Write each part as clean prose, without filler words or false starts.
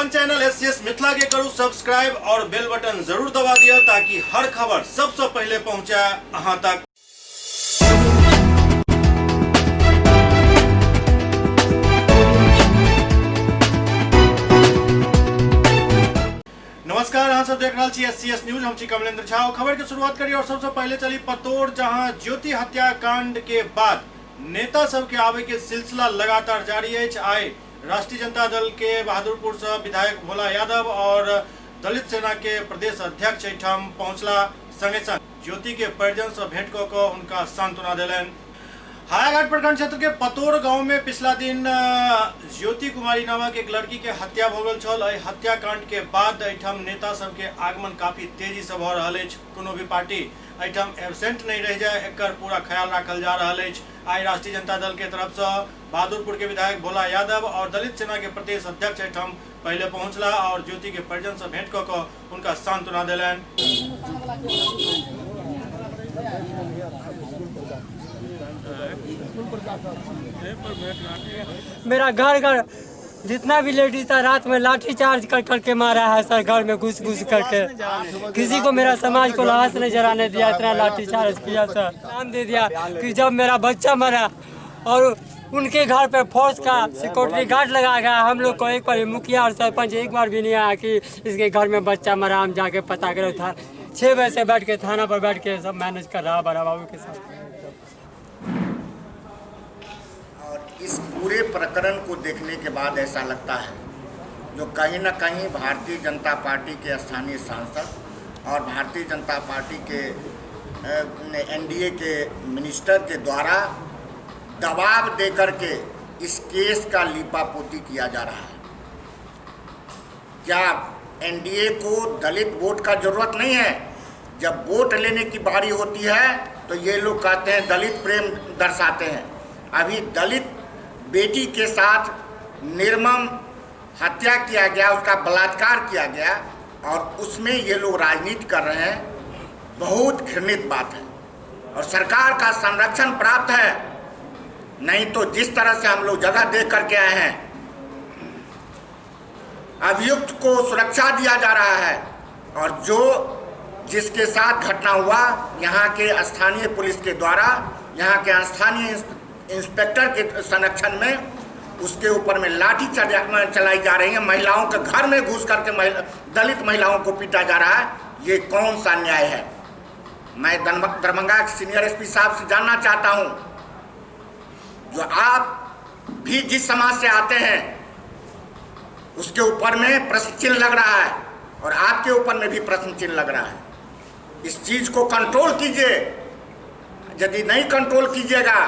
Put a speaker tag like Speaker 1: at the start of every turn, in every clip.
Speaker 1: अपन channel S C S Mithila के करू सब्सक्राइब और बेल बटन जरूर दबा दिया ताकि हर खबर सबसे पहले पहुंचे अहां तक। नमस्कार, अहाँ सब देख रहल छी एस सी एस न्यूज। हम छी कमलेंद्र झा। और खबर के शुरुआत करी और सबसे पहले चली पतोर, जहां ज्योति हत्याकांड के बाद नेता सब के आवे के सिलसिला लगातार जारी अछि। आइ राष्ट्रीय जनता दल के बहादुरपुर से विधायक भोला यादव और दलित सेना के प्रदेश अध्यक्ष एहिठाम पहुंचला, संगे संग ज्योति के परिजन से भेंट कऽ कऽ हुनका सांत्वना देलनि। हायाघाट प्रखंड क्षेत्र के पतोर गांव में पिछला दिन ज्योति कुमारी नामक एक लड़की के हत्या भऽ गेल छल। एहि हत्याकांड के बाद एहिठाम नेता सबके आगमन काफी तेजी से भऽ रहल अछि। कोनो भी पार्टी एहिठाम एबसेंट नहीं रहि जाए, एकर पूरा ख्याल राखल जा रहल अछि। आइ राष्ट्रीय जनता दल के तरफ से बहादुरपुर के विधायक भोला यादव और दलित सेना के प्रदेश अध्यक्ष एहिठाम पहले पहुंचला और ज्योति के परिजन से भेंट कऽ कऽ हुनका सांत्वना देलनि।
Speaker 2: मेरा घर घर जितना भी लेडीज था रात में लाठी चार्ज कर करके मारा है सर, घर में घुस घुस करके। किसी को मेरा समाज को लाश नहीं जराने दिया, इतना लाठी चार्ज किया सर। नाम दे दिया कि जब मेरा बच्चा मरा और उनके घर पे फोर्स का सिक्योरिटी गार्ड लगा गया, हम लोग को एक बार मुखिया और सरपंच एक बार भी नहीं आया कि इसके घर में बच्चा मरा, हम जाके पता करें। था 6 बजे से बैठ के थाना पर बैठ के सब मैनेज कर रहा बड़ा बाबू के साथ।
Speaker 3: और इस पूरे प्रकरण को देखने के बाद ऐसा लगता है जो कहीं ना कहीं भारतीय जनता पार्टी के स्थानीय सांसद और भारतीय जनता पार्टी के एनडीए के मिनिस्टर के द्वारा दबाव दे करके इस केस का लीपापोती किया जा रहा है। क्या एनडीए को दलित वोट का जरूरत नहीं है? जब वोट लेने की बारी होती है तो ये लोग कहते हैं दलित प्रेम दर्शाते हैं। अभी दलित बेटी के साथ निर्मम हत्या किया गया, उसका बलात्कार किया गया और उसमें ये लोग राजनीति कर रहे हैं। बहुत घृणित बात है और सरकार का संरक्षण प्राप्त है, नहीं तो जिस तरह से हम लोग जगह देख करके आए हैं, अभियुक्त को सुरक्षा दिया जा रहा है और जो जिसके साथ घटना हुआ यहाँ के स्थानीय पुलिस के द्वारा, यहाँ के स्थानीय इंस्पेक्टर के संरक्षण में उसके ऊपर में लाठी चलाई जा रही है। महिलाओं के घर में घुस करके दलित महिलाओं को पीटा जा रहा है। ये कौन सा न्याय है? मैं दरभंगा के सीनियर एसपी साहब से जानना चाहता हूँ, जो आप भी जिस समाज से आते हैं उसके ऊपर में प्रश्न चिन्ह लग रहा है और आपके ऊपर में भी प्रश्न चिन्ह लग रहा है। इस चीज को कंट्रोल कीजिए। यदि नहीं कंट्रोल कीजिएगा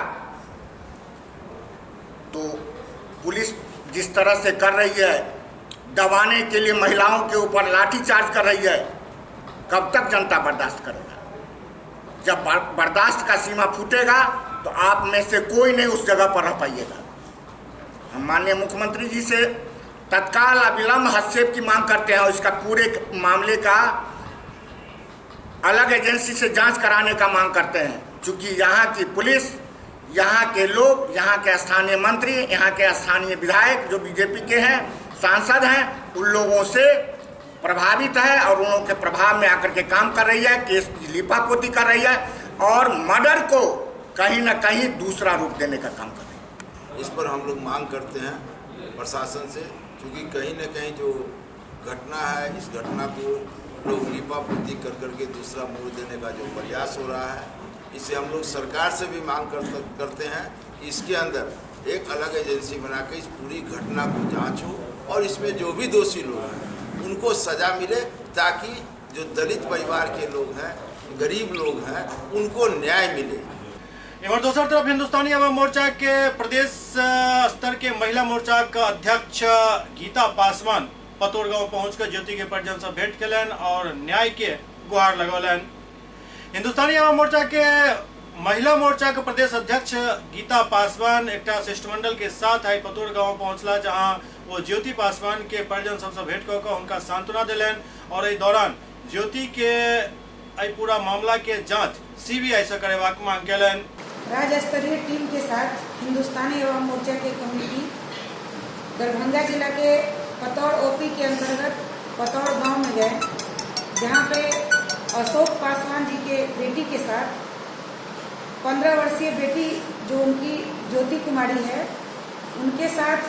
Speaker 3: तो पुलिस जिस तरह से कर रही है, दबाने के लिए महिलाओं के ऊपर लाठी चार्ज कर रही है, कब तक जनता बर्दाश्त करेगा? जब बर्दाश्त का सीमा फूटेगा तो आप में से कोई नहीं उस जगह पर रह पाइएगा। हम माननीय मुख्यमंत्री जी से तत्काल अविलंब हस्तक्षेप की मांग करते हैं और इसका पूरे मामले का अलग एजेंसी से जांच कराने का मांग करते हैं। क्योंकि यहाँ की पुलिस, यहाँ के लोग, यहाँ के स्थानीय मंत्री, यहाँ के स्थानीय विधायक जो बीजेपी के हैं, सांसद हैं, उन लोगों से प्रभावित है और उन लोगों के प्रभाव में आकर के काम कर रही है, केस की लीपापोती कर रही है और मर्डर को कहीं ना कहीं दूसरा रूप देने का काम कर रही है।
Speaker 4: इस पर हम लोग मांग करते हैं प्रशासन से, क्योंकि कहीं ना कहीं जो घटना है, इस घटना को लोग लीपापोती कर करके दूसरा मोड़ देने का जो प्रयास हो रहा है, इसे हम लोग सरकार से भी मांग करते हैं कि इसके अंदर एक अलग एजेंसी बना के इस पूरी घटना को जांच हो और इसमें जो भी दोषी लोग हैं उनको सज़ा मिले, ताकि जो दलित परिवार के लोग हैं, गरीब लोग हैं, उनको न्याय मिले।
Speaker 1: इधर दोसर तरफ हिंदुस्तानी आवाम मोर्चा के प्रदेश स्तर के महिला मोर्चा का अध्यक्ष गीता पासवान पतोर गांव पहुंचकर ज्योति के परिजन से भेंट केलनि और न्याय के गुहार लगौलनि। हिंदुस्तानी आवाम मोर्चा के महिला मोर्चा के प्रदेश अध्यक्ष गीता पासवान एकटा शिष्टमंडल के साथ आई पतोर गांव पहुंचला, जहां वो ज्योति पासवान के परिजन सबसे भेंट कऽ कऽ हुनका सांत्वना देलनि और एहि दौरान ज्योति के एहि पूरा मामला के जांच सीबीआई से करेबाक मांग केलनि।
Speaker 5: राज्य स्तरीय टीम के साथ हिंदुस्तानी आवाम मोर्चा के कमेटी दरभंगा जिला के पतौर ओपी के अंतर्गत पतौर गांव में गए, जहां पे अशोक पासवान जी के बेटी के साथ 15 वर्षीय बेटी जो उनकी ज्योति कुमारी है, उनके साथ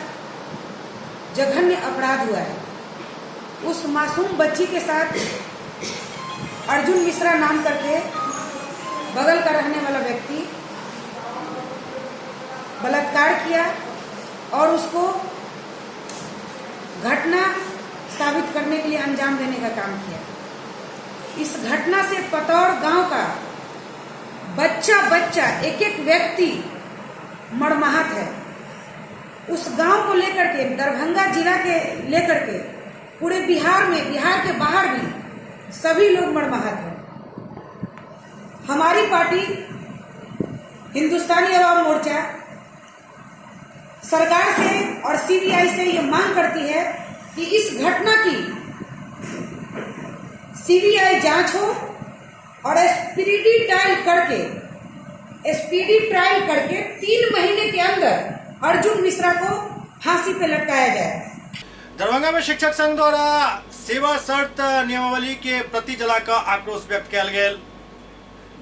Speaker 5: जघन्य अपराध हुआ है। उस मासूम बच्ची के साथ अर्जुन मिश्रा नाम करके बगल का रहने वाला व्यक्ति बलात्कार किया और उसको घटना साबित करने के लिए अंजाम देने का काम किया। इस घटना से पतौर गांव का बच्चा बच्चा, एक एक व्यक्ति मर्माहत है। उस गांव को लेकर के, दरभंगा जिला के लेकर के पूरे बिहार में, बिहार के बाहर भी सभी लोग मर्माहत हैं। हमारी पार्टी हिंदुस्तानी अवाम मोर्चा सरकार से और सीबीआई से ये मांग करती है कि इस घटना की सीबीआई जांच हो और स्पीडी ट्रायल करके 3 महीने के अंदर अर्जुन मिश्रा को फांसी पे लटकाया जाए।
Speaker 1: दरभंगा में शिक्षक संघ द्वारा सेवा शर्त नियमावली के प्रति जला कऽ आक्रोश व्यक्त कयल गेल।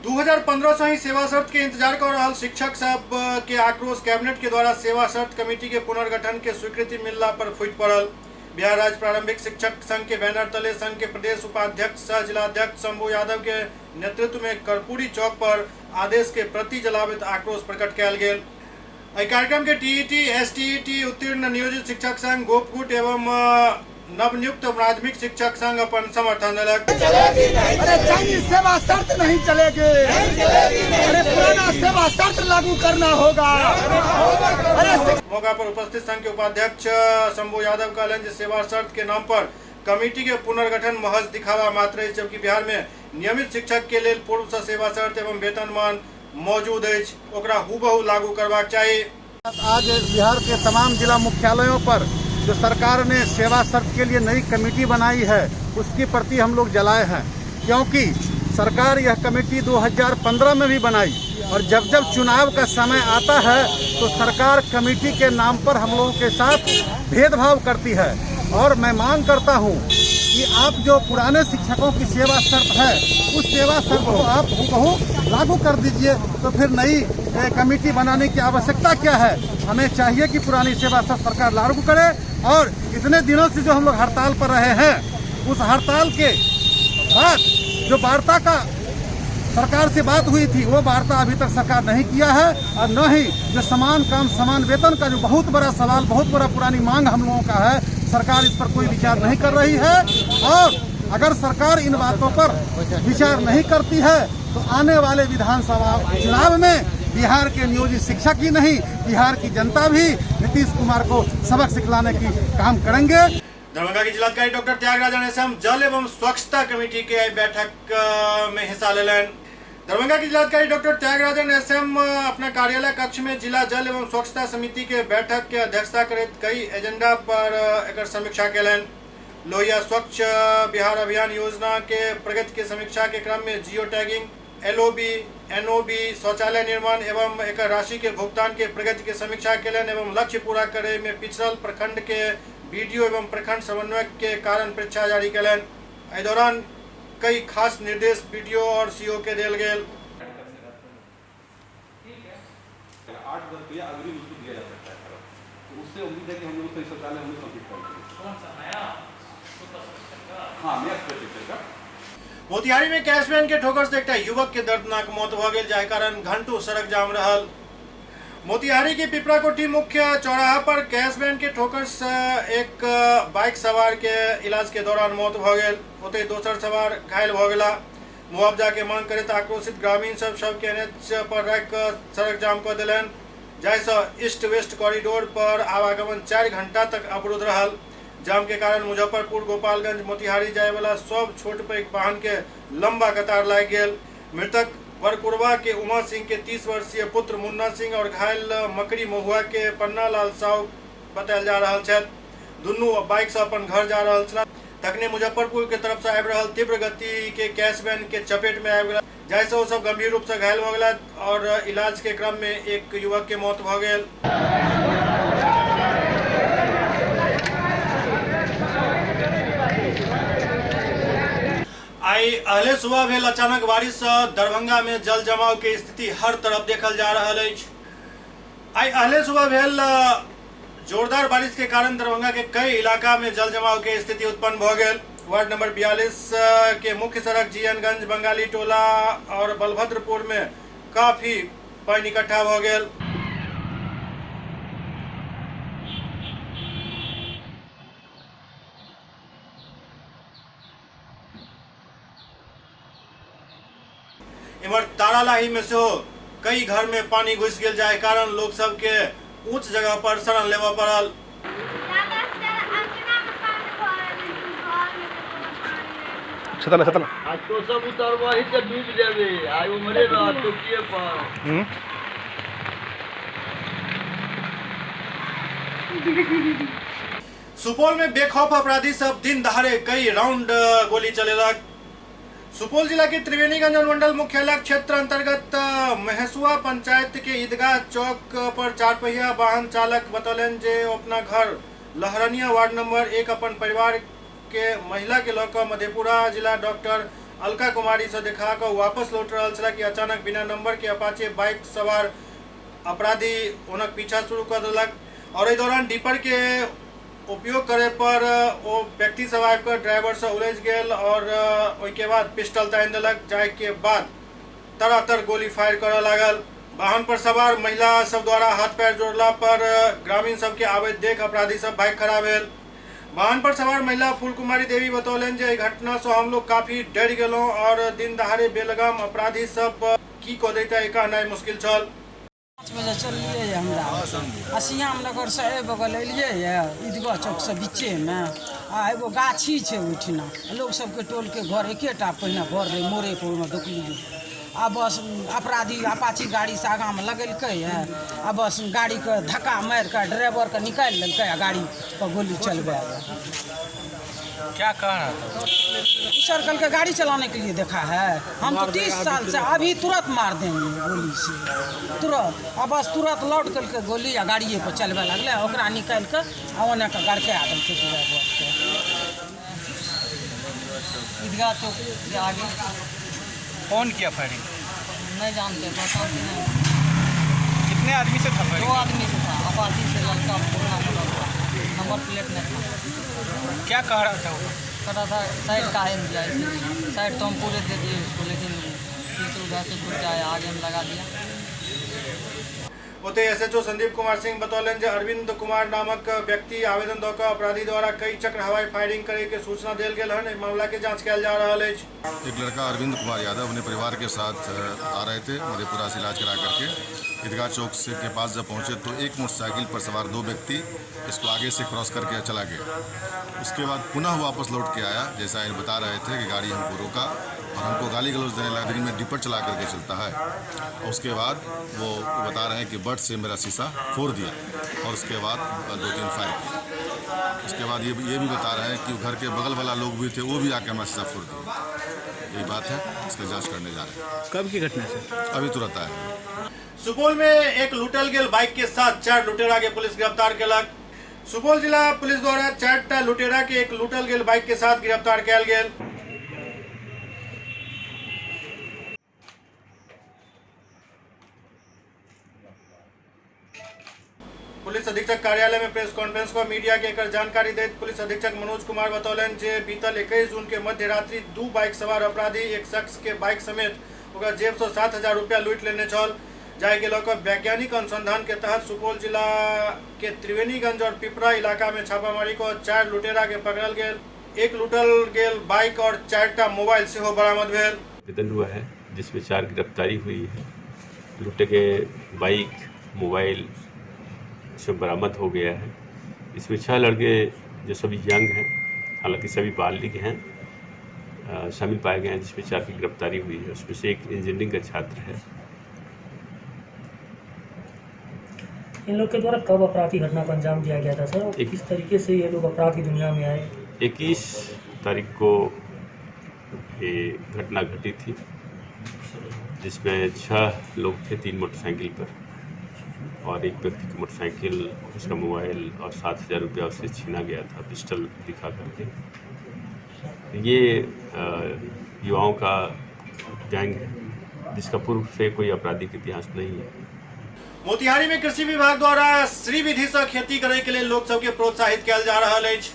Speaker 1: 2015 से ही सेवा शर्त के इंतजार कर रहल शिक्षक सब के आक्रोश कैबिनेट के द्वारा सेवा शर्त कमेटी के पुनर्गठन के स्वीकृति मिलला पर फूटि पड़ल। बिहार राज्य प्रारंभिक शिक्षक संघ के बैनर तले संघ के प्रदेश उपाध्यक्ष सह जिलाध्यक्ष शंभू यादव के नेतृत्व में कर्पूरी चौक पर आदेश के प्रति जलावित आक्रोश प्रकट कयल गेल। एहि कार्यक्रम के टीईटी, एसटीईटी उत्तीर्ण नियोजित शिक्षक संघ, गोपगुट एवं नवनियुक्त माध्यमिक शिक्षक संघ अपन समर्थन देलक।
Speaker 6: अरे, चाइनीज सेवा शर्त नहीं चलेगी। अरे, पुराना सेवा शर्त लागू करना होगा। अरे
Speaker 1: मौका पर उपस्थित संघ के उपाध्यक्ष शंभू यादव कहलनि जे सेवा शर्त के नाम पर कमेटी के पुनर्गठन महज दिखावा मात्र अछि, जबकि बिहार में नियमित शिक्षक के लेल पूर्व से सेवा शर्त एवं वेतनमान मौजूद अछि, ओकरा हूबहू लागू करबाक चाही।
Speaker 7: आज बिहार के तमाम जिला मुख्यालयों पर जो सरकार ने सेवा शर्त के लिए नई कमेटी बनाई है, उसके प्रति हम लोग जलाए हैं, क्योंकि सरकार यह कमेटी 2015 में भी बनाई और जब जब चुनाव का समय आता है तो सरकार कमेटी के नाम पर हम लोगों के साथ भेदभाव करती है। और मैं मांग करता हूं कि आप जो पुराने शिक्षकों की सेवा शर्त है, उस सेवा शर्त को आप हूबहू लागू कर दीजिए, तो फिर नई कमेटी बनाने की आवश्यकता क्या है? हमें चाहिए कि पुरानी सेवा शर्त सरकार लागू करे। और इतने दिनों से जो हम लोग हड़ताल पर रहे हैं, उस हड़ताल के बाद जो वार्ता का सरकार से बात हुई थी, वो वार्ता अभी तक सरकार नहीं किया है। और न ही जो समान काम समान वेतन का जो बहुत बड़ा सवाल, बहुत बड़ा पुरानी मांग हम लोगों का है, सरकार इस पर कोई विचार नहीं कर रही है। और अगर सरकार इन बातों पर विचार नहीं करती है तो आने वाले विधानसभा चुनाव में बिहार के नियोजित शिक्षक ही नहीं, बिहार की जनता भी नीतीश कुमार को सबक सिखलाने की काम करेंगे।
Speaker 1: दरभंगा के जिलाधिकारी डॉक्टर त्यागराजन एसएम जल एवं स्वच्छता कमेटी के एहि बैठक में हिस्सा लेलनि। दरभंगा के जिलाधिकारी डॉक्टर त्यागराजन एसएम अपना कार्यालय कक्ष में जिला जल एवं स्वच्छता समिति के बैठक के अध्यक्षता करैत कई एजेंडा पर एकर समीक्षा केलनि। लोहिया स्वच्छ बिहार अभियान योजना के प्रगति के समीक्षा के क्रम में जियो टैगिंग, एलओबी, एनओबी, शौचालय निर्माण एवं एकर राशि के भुगतान के प्रगति के समीक्षा केलनि एवं लक्ष्य पूरा करे में पिछड़ल प्रखंड के बीडीओ एवं प्रखंड समन्वयक के कारण पृच्छा जारी केलनि। एहि दौरान कई खास निर्देश बीडीओ और सीओ के देल गेल।
Speaker 8: 8,000 रुपया अग्रिम उसको दिया जा सकता है। तो उससे उम्मीद है कि हम लोग सही शौचालय हम लोग कंप्लीट कर देंगे।
Speaker 9: कौन सा नया सुपरस्ट्रक्चर का?
Speaker 8: हाँ, नया सुपरस्ट्रक्चर का।
Speaker 1: मोतिहारी में कैश वैन के ठोकर से एकटा युवक के दर्दनाक मौत भऽ गेल, जाहि कारण घंटों सड़क जाम रहल। मोतिहारी के पिपराकोठी मुख्य चौराहा पर कैश वैन के ठोकर से एक बाइक सवार के इलाज के दौरान मौत भऽ गेल, ओतहि दोसर सवार घायल भऽ गेला। मुआवजा के मांग करैत आक्रोशित ग्रामीण सब शव के एनएच पर राखि कऽ सड़क जाम कऽ देलनि, जाहिसँ ईस्ट वेस्ट कॉरिडोर पर आवागमन 4 घंटा तक अवरुद्ध रहल। जाम के कारण मुजफ्फरपुर, गोपालगंज, मोतिहारी जाय वाला सब छोट पैघ वाहन के लंबा कतार लागि गेल। मृतक बरकुरवा के उमा सिंह के 30 वर्षीय पुत्र मुन्ना सिंह और घायल मकड़ी महुआ के पन्ना लाल साव बतायल जा रहल छथि। दुनू बाइक से अपन घर जा रहल छलाह, तखने मुजफ्फरपुर के तरफ से आबि रहल तीव्र गति के कैश वैन के चपेट में आबि गेला, जाहिसँ ओ सब गंभीर रूप से घायल भऽ गेला और इलाज के क्रम में एक युवक के मौत भऽ गेल। आइ अहले सुबह भेल अचानक बारिश सँ दरभंगा में जल जमाव के स्थिति हर तरफ देखल जा रहल अछि। आइ अहले सुबह भेल जोरदार बारिश के कारण दरभंगा के कई इलाका में जल जमाव के स्थिति उत्पन्न भ गेल। वार्ड नंबर 42 के मुख्य सड़क जीएनगंज, बंगाली टोला और बलभद्रपुर में काफी पानि इकट्ठा भ गेल। इम्हर तारालाही में सेहो कई घर में पानी घुसि गेल, जाहि कारण लोक सब के ऊंच जगह पर शरण लेबऽ पड़ल।
Speaker 8: छतला छतला
Speaker 10: आ तो सब उतरबही तऽ डूबि जेबे आ उम्हरे रह चौकिए पर।
Speaker 1: सुपौल में बेखौफ अपराधी सब दिन दहाड़े कई राउंड गोली चलेलक। सुपौल जिला के त्रिवेणीगंज अनुमंडल मुख्यालय क्षेत्र अंतर्गत महेसुआ पंचायत के ईदगाह चौक पर चार पहिया वाहन चालक बतौलनि जे ओ अपना घर लहरनिया वार्ड नंबर 1 अपन परिवार के महिला के लऽ कऽ मधेपुरा जिला डॉक्टर अलका कुमारी से देखा कऽ वापस लौट रहल छलाह कि अचानक बिना नंबर के अपाचे बाइक सवार अपराधी हुनक पीछा शुरू कऽ देलक और एहि दौरान डीपर के उपयोग करे पर ओ व्यक्ति सब आबि कऽ ड्राइवर से उलझि गेल और ओहिके बाद पिस्टल तानि देलक, जाहि के बाद तरह तरह गोली फायर करऽ लागल। वाहन पर सवार महिला सब द्वारा हाथ पैर जोड़ला पर ग्रामीण सबके आबैत देख अपराधी सब भागि खड़ा भेल। वाहन पर सवार महिला फूल कुमारी देवी बतौलनि जे एहि घटना से हम लोग काफी डरि गेलहुँ और दिन दहाड़े बेलगाम अपराधी सब की कऽ दैता ई कहनाइ मुश्किल छल।
Speaker 11: 5 बजे चललियै यऽ हमरा आ श्याम नगरसँ एहि बगल एलियै यऽ ईदगाह चौकसँ बीचेमे आ एगो गाछी छै ओहिठिना लोक सबके टोलके घर एकेटा पहिने घर रहै मोड़ेपर ओहिमे ढुकलियै आ बस अपराधी अपाची गाड़ीसँ आगाँमे लगेलकै यऽ आ बस गाड़ीके धक्का मारिकऽ ड्राइवरके निकालि लेलकै आ गाड़ीपर गोली चलबै
Speaker 9: क्या कह रहा था?
Speaker 11: सर कल के गाड़ी चलाने के लिए देखा है हम तो 30 साल से, अभी तुरंत मार देंगे गोली से तुरंत। आ बस तुरंत लौट करके गोली आ गाड़िए पर चलबे लगले, ओकरा निकालि के आ ओने के गड़का देलकै ड्राइवर के।
Speaker 2: ईदगाह चौक के आगे।
Speaker 9: कौन किया फायरिंग?
Speaker 2: नहीं जानते, पहचानते नहीं।
Speaker 9: कितने आदमी से था?
Speaker 2: 2 आदमी से था, अपाची से लड़का पुराना मॉडल था, नंबर प्लेट नहीं था।
Speaker 9: क्या कह रहा था वो?
Speaker 2: कह रहा था साइड काहे नहीं दिया, इसीलिए साइड तो हम पूरे दे दिए उसको, लेकिन फिर से उधर से घुस के आया, आगे हम लगा दिया।
Speaker 1: ओतहि एसएचओ संदीप कुमार सिंह बतौलनि जे अरविंद कुमार नामक व्यक्ति आवेदन दऽ कऽ अपराधी द्वारा कई चक्र हवाई फायरिंग करे के सूचना देल गेल हन। एहि मामला के जांच कयल जा रहल अछि।
Speaker 12: एक लड़का अरविंद कुमार यादव अपने परिवार के साथ आ रहे थे मधेपुरा से इलाज करा करके। ईदगाह चौक से के पास जब पहुंचे तो एक मोटरसाइकिल पर सवार 2 व्यक्ति इसको आगे से क्रॉस करके चला गया। उसके बाद पुनः वापस लौट के आया, जैसा ये बता रहे थे कि गाड़ी हमको रोका और हमको गाली गलौज देने लगा, दिन में डिपर चला करके चलता है। और उसके बाद वो बता रहे हैं कि बट से मेरा शीशा फोड़ दिया और उसके बाद 2-3 फायर किया। उसके बाद ये भी बता रहे हैं कि घर के बगल वाला लोग भी थे, वो भी आके हमारा शीशा फोड़ दिया। यही बात है, इसका जांच करने जा रहे हैं।
Speaker 9: कब की घटना है?
Speaker 12: अभी तुरंत आया।
Speaker 1: सुपौल में एक लूटल गेल बाइक के साथ 4 लुटेरा के पुलिस गिरफ्तार केलक। सुपौल जिला पुलिस द्वारा 4 लुटेरा के एक लूटल गेल बाइक के साथ गिरफ्तार कयल गेल। पुलिस अधीक्षक कार्यालय में प्रेस कॉन्फ्रेंस को मीडिया के एकर जानकारी दैत पुलिस अधीक्षक मनोज कुमार बतौलनि जे बीतल 21 जून के मध्य रात्रि 2 बाइक सवार अपराधी एक शख्स के बाइक समेत ओकरा जेब से 7,000 रुपया लूटि लेने छल, जाहि के लऽ कऽ वैज्ञानिक अनुसंधान के तहत सुपौल जिला के त्रिवेणीगंज और पिपरा इलाका में छापामारी कऽ 4 लुटेरा के पकड़ल गेल। एक लूटल गेल बाइक और 4 मोबाइल सेहो बरामद भेल।
Speaker 13: आवेदन हुआ है जिसमें 4 गिरफ्तारी हुई है। लूटे गए बाइक मोबाइल सब बरामद हो गया है। इसमें 6 लड़के जो सभी यंग हैं, हालांकि सभी बालिग हैं, शामिल पाए गए हैं, जिसमें 4 की गिरफ्तारी हुई है। उसमें से एक इंजीनियरिंग का छात्र है।
Speaker 14: इन लोग के द्वारा कब अपराध की घटना को अंजाम दिया गया था सर, और किस तरीके से ये लोग अपराध की दुनिया में आए?
Speaker 13: 21 तारीख को ये घटना घटी थी, जिसमें 6 लोग थे 3 मोटरसाइकिल पर, और एक व्यक्ति की मोटरसाइकिल, उसका मोबाइल और 7,000 रुपया उससे छीना गया था पिस्टल दिखा करके। ये युवाओं का गैंग है, जिसका पूर्व से कोई आपराधिक इतिहास नहीं है।
Speaker 1: मोतिहारी में कृषि विभाग द्वारा श्री विधि से खेती करे के लिए लोग सबके प्रोत्साहित कयल जा रहा अछि।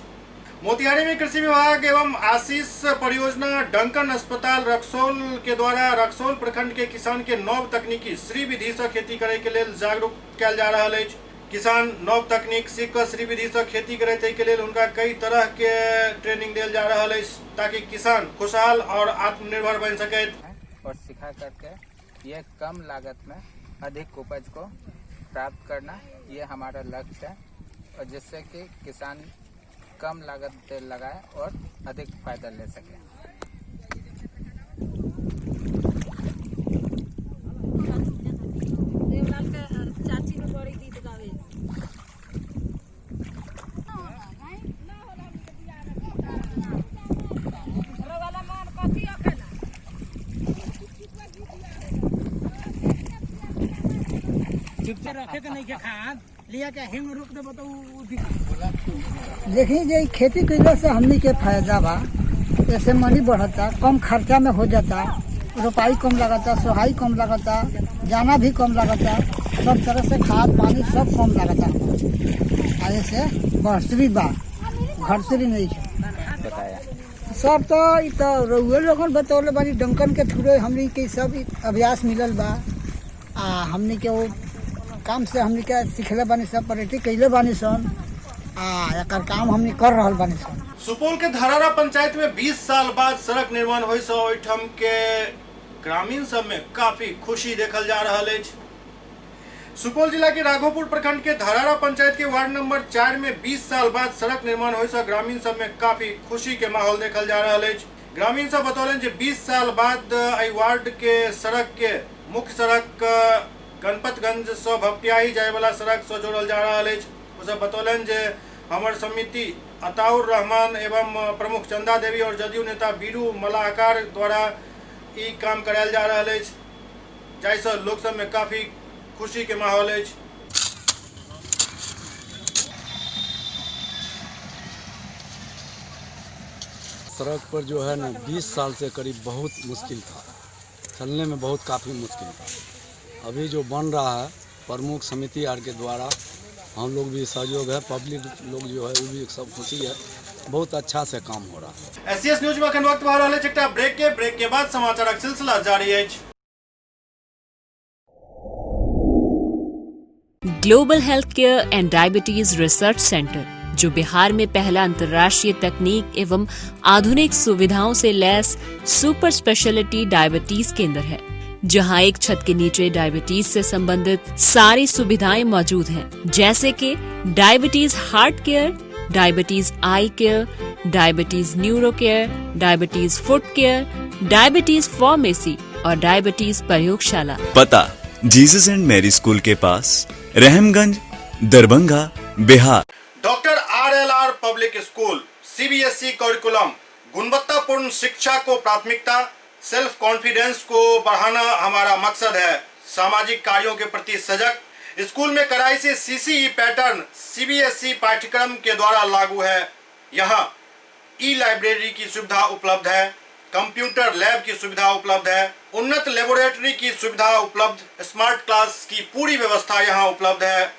Speaker 1: मोतिहारी में कृषि विभाग एवं आशीष परियोजना डंकन अस्पताल रक्सौल के द्वारा रक्सौल प्रखंड के किसान के नव तकनीकी श्री विधि से खेती करे के लेल जागरूक कयल जा रहा अछि। किसान नव तकनीक सीख कऽ श्री विधि से खेती करे के लेल उनका कई तरह के ट्रेनिंग देल जा रहा अछि ताकि किसान खुशहाल और आत्मनिर्भर बन सके
Speaker 15: और सिखा करके ये कम लागत में अधिक उपज को प्राप्त करना ये हमारा लक्ष्य है, और जिससे कि किसान कम लागत लगाए और अधिक फायदा ले सके।
Speaker 6: देखी जे खेती कइला से हमनी के फायदा बा, जैसे मनी बढ़ता, कम खर्चा में हो जाता, रोपाई कम लगता, सोहाई कम लगता, जाना भी कम लगता, सब तरह से खाद पानी सब कम लगता। ऐसे बढ़तरी बा, घटतरी नहीं है।
Speaker 15: बताया
Speaker 6: सब तो इ तो रउए लोगन बतौले बानी, डंकन के थ्रू हमनी के सब अभ्यास मिलल बा। आ हमनी के वो काम से हमनी के सिखले बानी, सब प्रैक्टिस कइले बानी सन, आ एकर काम हमनी कर रहल बानी सन।
Speaker 1: सुपौल के धरारा पंचायत में 20 साल बाद सड़क निर्माण होय से ओहिठाम के ग्रामीण सब में काफी खुशी देखल जा रहल अछि। सुपौल जिला के राघोपुर प्रखंड के धरारा पंचायत के वार्ड नंबर 4 में 20 साल बाद सड़क निर्माण होय से ग्रामीण सब में काफी खुशी के माहौल देखल जा रहल अछि। ग्रामीण सब बतौलनि जे 20 साल बाद एहि वार्ड के सड़क के मुख्य सड़क गणपतगंज से भपटियाही जाय वाला सड़क से जोड़ल जा रहल अछि। ओ सब बतौलनि जे हमर समिति अताउर रहमान एवं प्रमुख चंदा देवी और जदयू नेता बीरू मलाहकार द्वारा ई काम करायल जा रहल अछि, जाहिसँ लोक सब में काफी खुशी के माहौल अछि।
Speaker 16: सड़क पर जो है ना 20 साल से करीब बहुत मुश्किल था, चलने में बहुत काफ़ी मुश्किल था। अभी जो बन रहा है प्रमुख समिति are के द्वारा हम लोग भी सहयोग है, पब्लिक लोग जो है वो भी सब खुशी है, बहुत अच्छा से काम हो रहा है।
Speaker 1: एससीएस न्यूज में अखन वक्त भऽ रहल अछि एकटा ब्रेक के बाद समाचारक सिलसिला जारी अछि।
Speaker 17: Global health care and diabetes research centre, जो बिहार में पहला अंतर्राष्ट्रीय तकनीक एवं आधुनिक सुविधाओं से लैस सुपर स्पेशलिटी डायबिटीज केंद्र है, जहां एक छत के नीचे डायबिटीज से संबंधित सारी सुविधाएं मौजूद हैं, जैसे कि diabetes heart care, diabetes eye care, diabetes neuro care, diabetes foot care, diabetes pharmacy और डायबिटीज प्रयोगशाला।
Speaker 18: पता जीसस एंड मैरी स्कूल के पास, Rahamganj, Darbhanga, Bihar.
Speaker 1: Doctor RLR public school, CBSE curriculum, गुणवत्तापूर्ण शिक्षा को प्राथमिकता, सेल्फ कॉन्फिडेंस को बढ़ाना हमारा मकसद है। सामाजिक कार्यों के प्रति सजग, स्कूल में कड़ाई से सीसीई पैटर्न सीबीएसई पाठ्यक्रम के द्वारा लागू है। यहाँ ई लाइब्रेरी की सुविधा उपलब्ध है, कंप्यूटर लैब की सुविधा उपलब्ध है, उन्नत लेबोरेटरी की सुविधा उपलब्ध, स्मार्ट क्लास की पूरी व्यवस्था यहाँ उपलब्ध है।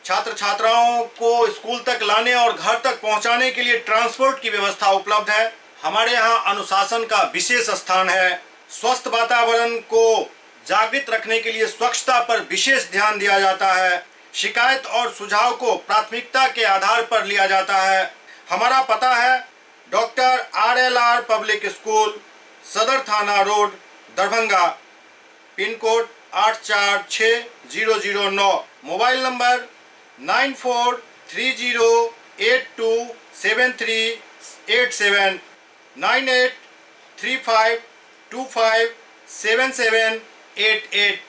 Speaker 1: छात्र छात्राओं को स्कूल तक लाने और घर तक पहुंचाने के लिए ट्रांसपोर्ट की व्यवस्था उपलब्ध है। हमारे यहाँ अनुशासन का विशेष स्थान है। स्वस्थ वातावरण को जागृत रखने के लिए स्वच्छता पर विशेष ध्यान दिया जाता है। शिकायत और सुझाव को प्राथमिकता के आधार पर लिया जाता है। हमारा पता है doctor RLR public school, Sadar थाना road, Darbhanga, pin code 846009, mobile number 9430827387, 9835257788।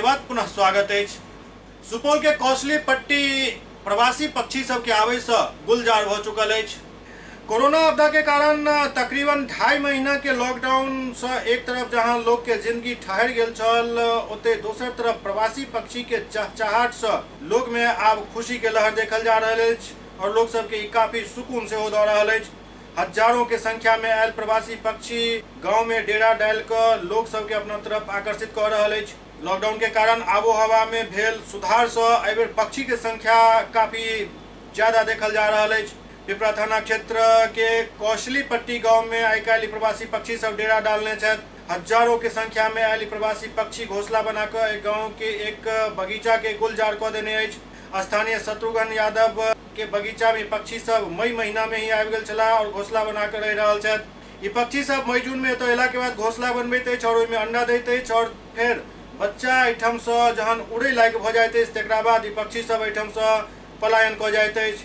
Speaker 1: बाद पुनः स्वागत अछि। सुपौल के कौशली पट्टी प्रवासी पक्षी सबके आबै से गुलजार भऽ चुकल अछि। कोरोना आपदा के कारण तकरीबन 2.5 महीना के लॉकडाउन से एक तरफ जहां लोग के जिंदगी ठहर गेल छल, ओते दोसर तरफ प्रवासी पक्षी के चहचहाट से लोग में आब खुशी के लहर देखल जा रहल अछि और लोग सबके काफी सुकून सेहो दऽ रहल अछि। हजारों के संख्या में आयल प्रवासी पक्षी गांव में डेरा डाल कऽ लोग सबके अपना तरफ आकर्षित कऽ रहल अछि। लॉकडाउन के कारण आबो हवा में भेल सुधार से एहि बेर पक्षी के संख्या काफी ज्यादा देखल जा रहल अछि। पिपरा थाना क्षेत्र के कौशली पट्टी गांव में आइ काल्हि प्रवासी पक्षी सब डेरा डालने छथि। हजारों के संख्या में आयल प्रवासी पक्षी घोंसला बनाकर एक गांव के एक बगीचा के गुलजार कऽ देने अछि। स्थानीय शत्रुघ्न यादव के बगीचा में पक्षी सब मई महीना में ही आबि गेल छलाह और घोंसला बनाकर रहि रहल छथि। ई पक्षी सब मई जून में एतऽ अयला के बाद घोंसला बनबैत अछि और ओहिमे अंडा दैत अछि और फेर बच्चा एहिठाम सँ जहन उड़ै लायक भऽ जाइत अछि तकरा बाद ई पक्षी सब एहिठाम सँ पलायन कऽ जाइत अछि।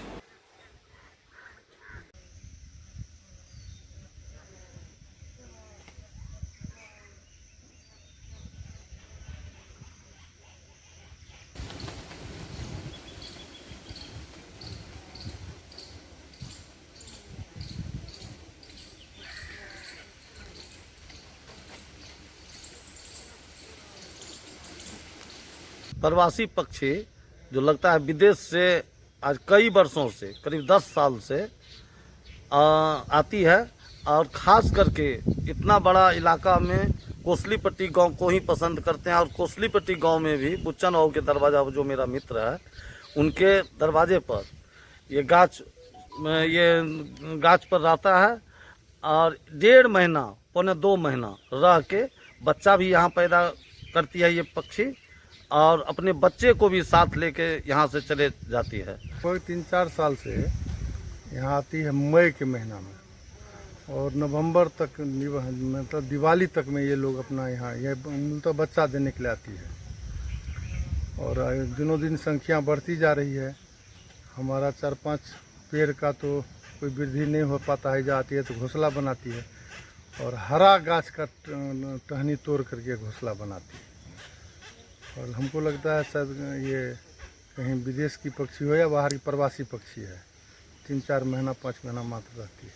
Speaker 19: प्रवासी पक्षी जो लगता है विदेश से आज कई वर्षों से करीब 10 साल से आती है और ख़ास करके इतना बड़ा इलाका में कोसली पट्टी गांव को ही पसंद करते हैं। और कोसली पट्टी गांव में भी बुच्चन बाबू के दरवाज़ा जो मेरा मित्र है उनके दरवाजे पर ये गाछ पर रहता है और 1.5 महीना 1.75 महीना रह के बच्चा भी यहाँ पैदा करती है ये पक्षी और अपने बच्चे को भी साथ लेके यहाँ से चले जाती है।
Speaker 20: कोई 3-4 साल से यहाँ आती है मई के महीना में और नवंबर तक, मतलब दिवाली तक में ये लोग अपना यहाँ ये मूलतः बच्चा देने के लिए आती है और दिनों दिन संख्या बढ़ती जा रही है। हमारा 4-5 पेड़ का तो कोई वृद्धि नहीं हो पाता है, जो आती है तो घोंसला बनाती है और हरा गाछ का टहनी तोड़ करके घोंसला बनाती है और हमको लगता है शायद ये कहीं विदेश की पक्षी हो या बाहर की प्रवासी पक्षी है। 3-4 महीना 5 महीना मात्र रहती है।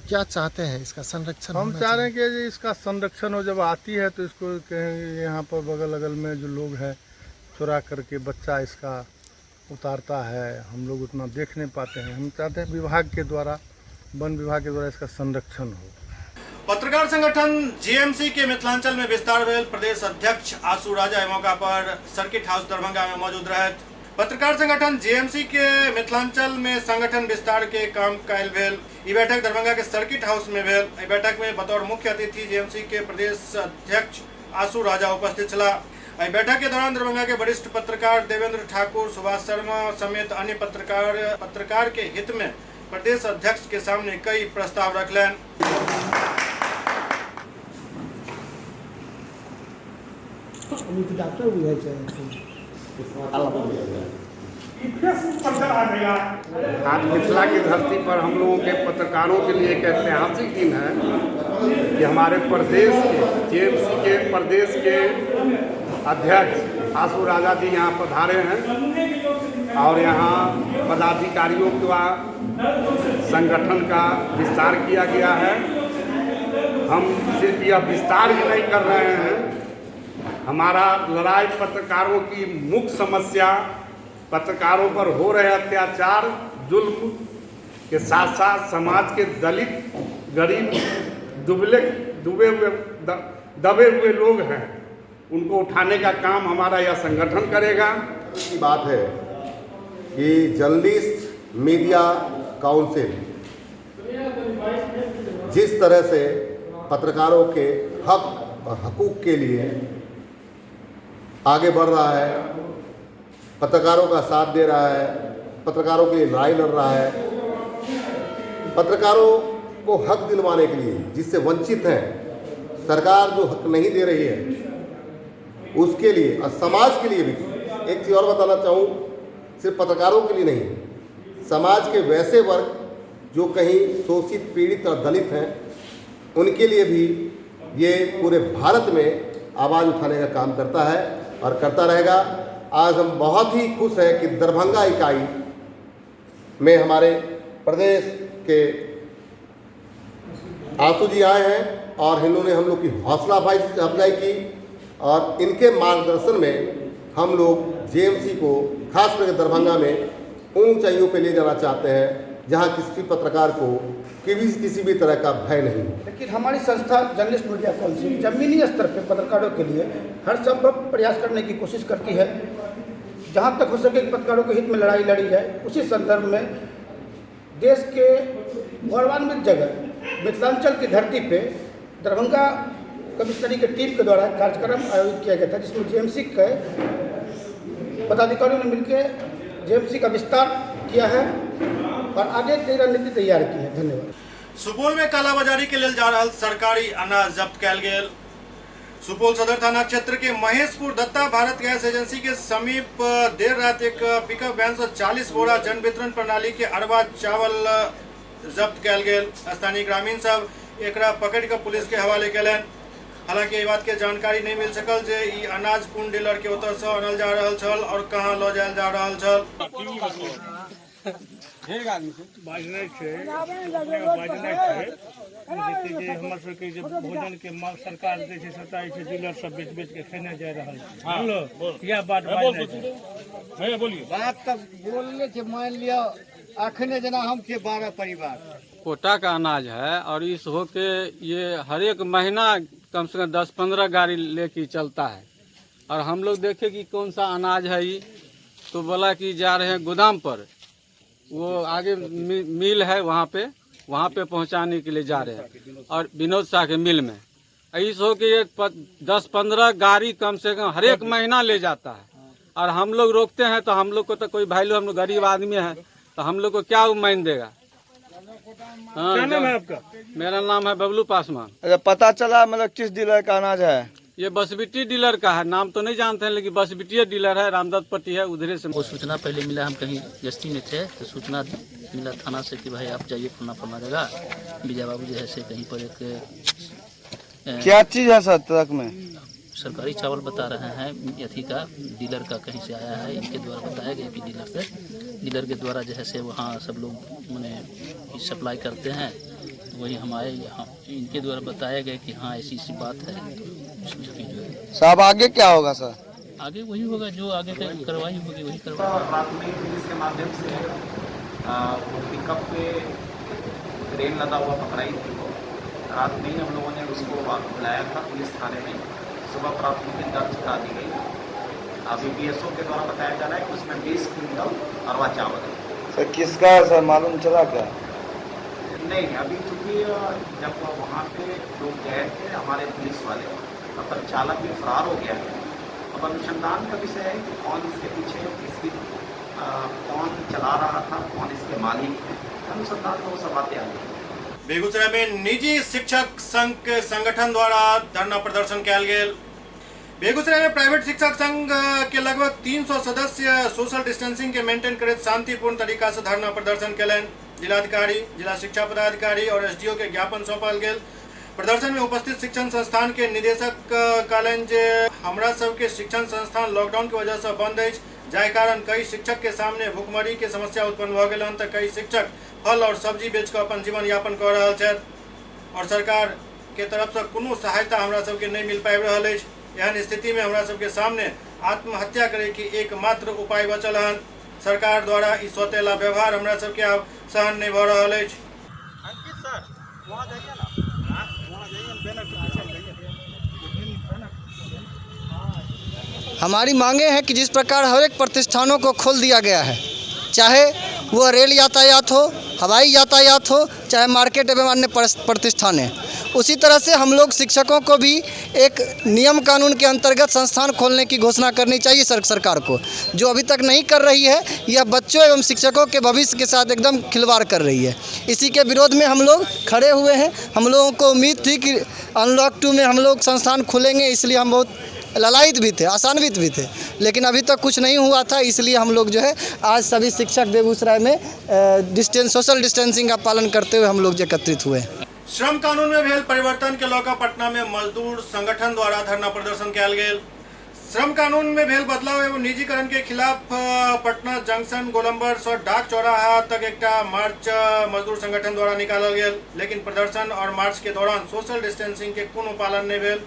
Speaker 21: क्या चाहते हैं इसका संरक्षण?
Speaker 20: हम चाह रहे हैं कि इसका संरक्षण हो। जब आती है तो इसको कहीं यहाँ पर बगल अगल में जो लोग हैं चुरा करके बच्चा इसका उतारता है, हम लोग उतना देख नहीं पाते हैं। हम चाहते हैं विभाग के द्वारा, वन विभाग के द्वारा इसका संरक्षण हो।
Speaker 1: पत्रकार संगठन जीएमसी के मिथिलांचल में विस्तार भेल। प्रदेश अध्यक्ष आशु राजा मौका पर सर्किट हाउस दरभंगा में मौजूद रहत। पत्रकार संगठन जीएमसी के मिथिलांचल में संगठन विस्तार के काम कायल भेल। ई बैठक दरभंगा के सर्किट हाउस में भेल। एहि बैठक में बतौर मुख्य अतिथि जीएमसी के प्रदेश अध्यक्ष आशु राजा उपस्थित छलाह। एहि बैठक के दौरान दरभंगा के वरिष्ठ पत्रकार देवेंद्र ठाकुर, सुभाष शर्मा समेत अन्य पत्रकार के हित में प्रदेश अध्यक्ष के सामने कई प्रस्ताव रखलनि।
Speaker 22: आज मिथिला की धरती पर हम लोगों के पत्रकारों के लिए एक ऐतिहासिक दिन है कि हमारे प्रदेश के जेएमसी के प्रदेश के अध्यक्ष आशु राजा जी यहाँ पधारे हैं और यहाँ पदाधिकारियों का संगठन का विस्तार किया गया है। हम सिर्फ यह विस्तार ही नहीं कर रहे हैं, हमारा लड़ाई पत्रकारों की मुख्य समस्या, पत्रकारों पर हो रहे अत्याचार, जुल्म के साथ साथ समाज के दलित, गरीब, दुबले डूबे हुए दबे हुए लोग हैं, उनको उठाने का काम हमारा यह संगठन करेगा।
Speaker 23: की बात है कि जर्नलिस्ट मीडिया काउंसिल जिस तरह से पत्रकारों के हक और हकूक़ के लिए आगे बढ़ रहा है, पत्रकारों का साथ दे रहा है, पत्रकारों के लिए लड़ाई लड़ रहा है, पत्रकारों को हक दिलवाने के लिए जिससे वंचित हैं, सरकार जो हक नहीं दे रही है उसके लिए और समाज के लिए भी। एक चीज़ और बताना चाहूँ, सिर्फ पत्रकारों के लिए नहीं, समाज के वैसे वर्ग जो कहीं शोषित, पीड़ित और दलित हैं, उनके लिए भी ये पूरे भारत में आवाज़ उठाने का काम करता है और करता रहेगा। आज हम बहुत ही खुश हैं कि दरभंगा इकाई में हमारे प्रदेश के आंसू जी आए हैं और इन्होंने हम लोग की हौसला अफजाई की और इनके मार्गदर्शन में हम लोग जेएमसी को खास करके दरभंगा में उन ऊंचाइयों पे ले जाना चाहते हैं जहां किसी पत्रकार को किसी भी तरह का भय नहीं।
Speaker 3: लेकिन हमारी संस्था जर्नलिस्ट मीडिया काउंसिल जमीनी स्तर पर पत्रकारों के लिए हर संभव प्रयास करने की कोशिश करती है, जहां तक हो सके पत्रकारों के हित में लड़ाई लड़ी जाए। उसी संदर्भ में देश के गौरवान्वित जगह मिथिलांचल की धरती पे दरभंगा कमिश्नरी के टीम के द्वारा कार्यक्रम आयोजित किया गया था, जिसमें जेएमसी के पदाधिकारियों ने मिलकर जेएमसी का विस्तार किया है और आगे की रणनीति तैयार की है। धन्यवाद।
Speaker 1: सुपौल में कालाबाजारी के लिए जा रहा सरकारी अनाज जब्त कयल गेल। सुपौल सदर थाना क्षेत्र के महेशपुर दत्ता भारत गैस एजेंसी के समीप देर रात एक पिकअप वैन से 40 बोरा जन वितरण प्रणाली के अरवा चावल जब्त कयल गेल। स्थानीय ग्रामीण सब एकरा पकड़ के पुलिस के हवाले कयलनि। हालांकि एहि बात के जानकारी नहीं मिल सकल जे ई अनाज कोन डीलर के ओतय से आनल जा रहल छल और कहाँ लऽ जायल जा रहल छल।
Speaker 4: हमर सबके जे भोजन के मांग सरकार दै छै सबटा जे छै डीलर सब बेच बेच के खेने जा रहल छै। इएह बात बोलिए।
Speaker 5: बात तऽ बोलले छै, मान लिअ अखने जेना हम छियै 12 परिवार।
Speaker 24: कोटा का अनाज है और इस हो के ये हर एक महीना कम से कम 10-15 गाड़ी लेके चलता है। और हम लोग देखे कि कौन सा अनाज है ये, तो बोला कि जा रहे हैं गोदाम पर, वो आगे मिल है वहाँ पे पहुँचाने के लिए जा रहे हैं, और विनोद शाह के मिल में इस हो के ये 10-15 गाड़ी कम से कम हर एक महीना ले जाता है। और हम लोग रोकते हैं तो हम लोग को तो कोई वैल्यू, हम लोग गरीब आदमी हैं तो हम लोग को क्या उम्मीद देगा। हाँ,
Speaker 4: क्या नाम है आपका?
Speaker 24: मेरा नाम है बबलू पासवान।
Speaker 5: अच्छा, पता चला मतलब किस डीलर का अनाज है?
Speaker 24: ये बसबिट्टी डीलर का है, नाम तो नहीं जानते हैं लेकिन बसबिट्टी डीलर है, रामदत्त पट्टी है, उधरे से।
Speaker 25: वो सूचना पहले मिला, हम कहीं गश्ती में थे तो सूचना मिला थाना से कि भाई आप जाइए फलना फलना जगह, विजय बाबू जो है से कहीं पर एक
Speaker 5: क्या चीज है सर ट्रक में?
Speaker 25: सरकारी चावल बता रहे हैं, अथी का डीलर का कहीं से आया है, इनके द्वारा बताया गया कि डीलर से, डीलर के द्वारा जो है से वहाँ सब लोग माने सप्लाई करते हैं। तो वही हम आए यहाँ, इनके द्वारा बताया गया कि हाँ ऐसी ऐसी बात है। तो जो है
Speaker 5: साहब आगे क्या होगा सर?
Speaker 25: आगे वही होगा जो आगे कार्रवाई होगी वही करवाई।
Speaker 26: रात में पुलिस के माध्यम से पिकअप पे क्रेन लदा हुआ पकड़ाई थी। वो रात में ही हम लोगों ने उसको बुलाया था पुलिस थाने में, सुबह प्राथमिकी दर्ज करा दी गई। अभी बीएसओ के द्वारा बताया जा रहा है कि उसमें 20 क्विंटल अरवा चावल है।
Speaker 5: सर किसका है सर मालूम चला क्या?
Speaker 26: नहीं, अभी चूँकि जब वहाँ पे लोग गए थे हमारे पुलिस वाले, तब तक चालक भी फरार हो गया है। अब अनुसंधान का विषय है कि कौन इसके पीछे, इसकी कौन चला रहा था, कौन इसके मालिक हैं, अनुसंधान में वो सब बातें आ गई।
Speaker 1: बेगूसराय में निजी शिक्षक संघ के संगठन द्वारा धरना प्रदर्शन कयल गेल। बेगूसराय में प्राइवेट शिक्षक संघ के लगभग 300 सदस्य सोशल डिस्टेंसिंग के मेंटेन करैत शांतिपूर्ण तरीका से धरना प्रदर्शन कयलनि। जिलाधिकारी, जिला शिक्षा पदाधिकारी और एसडीओ के ज्ञापन सौंपल गेल। प्रदर्शन में उपस्थित शिक्षण संस्थान के निदेशक कहलनि जे हमरा सबके शिक्षण संस्थान लॉकडाउन के वजह से बंद अछि, जाहि कारण कई शिक्षक के सामने भुखमरी के समस्या उत्पन्न भऽ गेल हन, तऽ कई शिक्षक फल और सब्जी बेच कऽ अपन जीवन यापन कऽ रहल छथि और सरकार के तरफ से कोनो सहायता हमरा सबके नहीं मिल पाबि रहल अछि। एहन स्थिति में हमरा सबके सामने आत्महत्या करे के एकमात्र उपाय बचल हन। सरकार द्वारा ई सौतेला व्यवहार हमरा सबके आब सहन नहीं भऽ रहल अछि।
Speaker 27: हमारी मांगे हैं कि जिस प्रकार हर एक प्रतिष्ठानों को खोल दिया गया है, चाहे वह रेल यातायात हो, हवाई यातायात हो, चाहे मार्केट एवं अन्य प्रतिष्ठानें, उसी तरह से हम लोग शिक्षकों को भी एक नियम कानून के अंतर्गत संस्थान खोलने की घोषणा करनी चाहिए सरकार को, जो अभी तक नहीं कर रही है। यह बच्चों एवं शिक्षकों के भविष्य के साथ एकदम खिलवाड़ कर रही है। इसी के विरोध में हम लोग खड़े हुए हैं। हम लोगों को उम्मीद थी कि अनलॉक 2 में हम लोग संस्थान खुलेंगे, इसलिए हम बहुत ललायित भी थे, आसान्वित भी थे, लेकिन अभी तक कुछ नहीं हुआ था। इसलिए हम लोग जो है आज सभी शिक्षक बेगूसराय में डिस्टेंस, सोशल डिस्टेंसिंग का पालन करते हुए हम लोग एकत्रित हुए हैं।
Speaker 1: श्रम कानून में भेल परिवर्तन के लऽ कऽ पटना में मजदूर संगठन द्वारा धरना प्रदर्शन कयल गेल। श्रम कानून में भेल बदलाव एवं निजीकरण के खिलाफ पटना जंक्शन गोलंबर से डाक चौराहा तक एकटा मार्च मजदूर संगठन द्वारा निकालल गेल, लेकिन प्रदर्शन और मार्च के दौरान सोशल डिस्टेंसिंग के कोनो पालन नहीं भेल।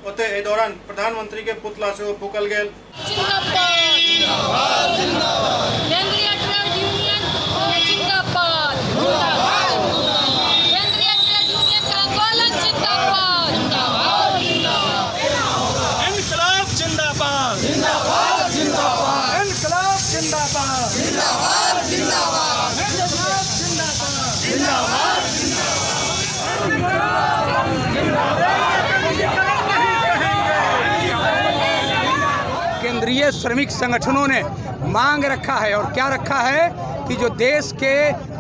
Speaker 1: ओतहि एहि दौरान प्रधानमंत्री के पुतला सेहो फूकल गेल।
Speaker 2: केंद्रीय ट्रेड यूनियन जिंदाबाद, केंद्रीय ट्रेड यूनियन का आंदोलन जिंदाबाद,
Speaker 7: इनकलाब जिंदाबाद, जिंदाबाद जिंदाबाद, इनकलाब जिंदाबाद, जिंदाबाद जिंदाबाद, इनकलाब जिंदाबाद, जिंदाबाद
Speaker 8: जिंदाबाद। केंद्रीय श्रमिक संगठनों ने मांग रखा है, और क्या रखा है कि जो देश के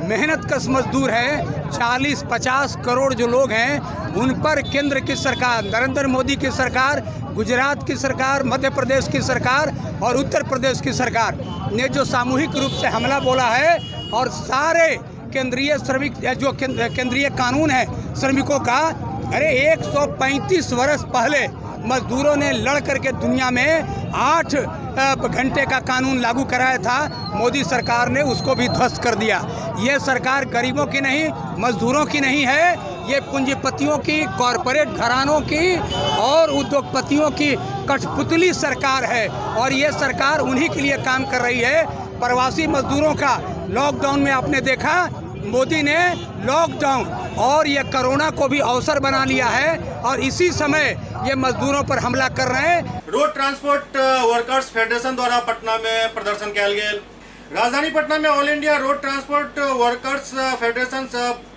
Speaker 8: मेहनत कश मजदूर हैं, 40-50 करोड़ जो लोग हैं, उन पर केंद्र की सरकार, नरेंद्र मोदी की सरकार, गुजरात की सरकार, मध्य प्रदेश की सरकार और उत्तर प्रदेश की सरकार ने जो सामूहिक रूप से हमला बोला है, और सारे केंद्रीय श्रमिक जो केंद्रीय कानून है श्रमिकों का, अरे 135 वर्ष पहले मजदूरों ने लड़ करके दुनिया में 8 घंटे का कानून लागू कराया था, मोदी सरकार ने उसको भी ध्वस्त कर दिया। ये सरकार गरीबों की नहीं, मजदूरों की नहीं है, ये पूंजीपतियों की, कॉरपोरेट घरानों की और उद्योगपतियों की कठपुतली सरकार है, और ये सरकार उन्हीं के लिए काम कर रही है। प्रवासी मजदूरों का लॉकडाउन में आपने देखा, मोदी ने लॉकडाउन और ये कोरोना को भी अवसर बना लिया है, और इसी समय ये मजदूरों पर हमला कर रहे हैं।
Speaker 1: रोड ट्रांसपोर्ट वर्कर्स फेडरेशन द्वारा पटना में प्रदर्शन कयल गेल। राजधानी पटना में All India Road Transport Workers Federation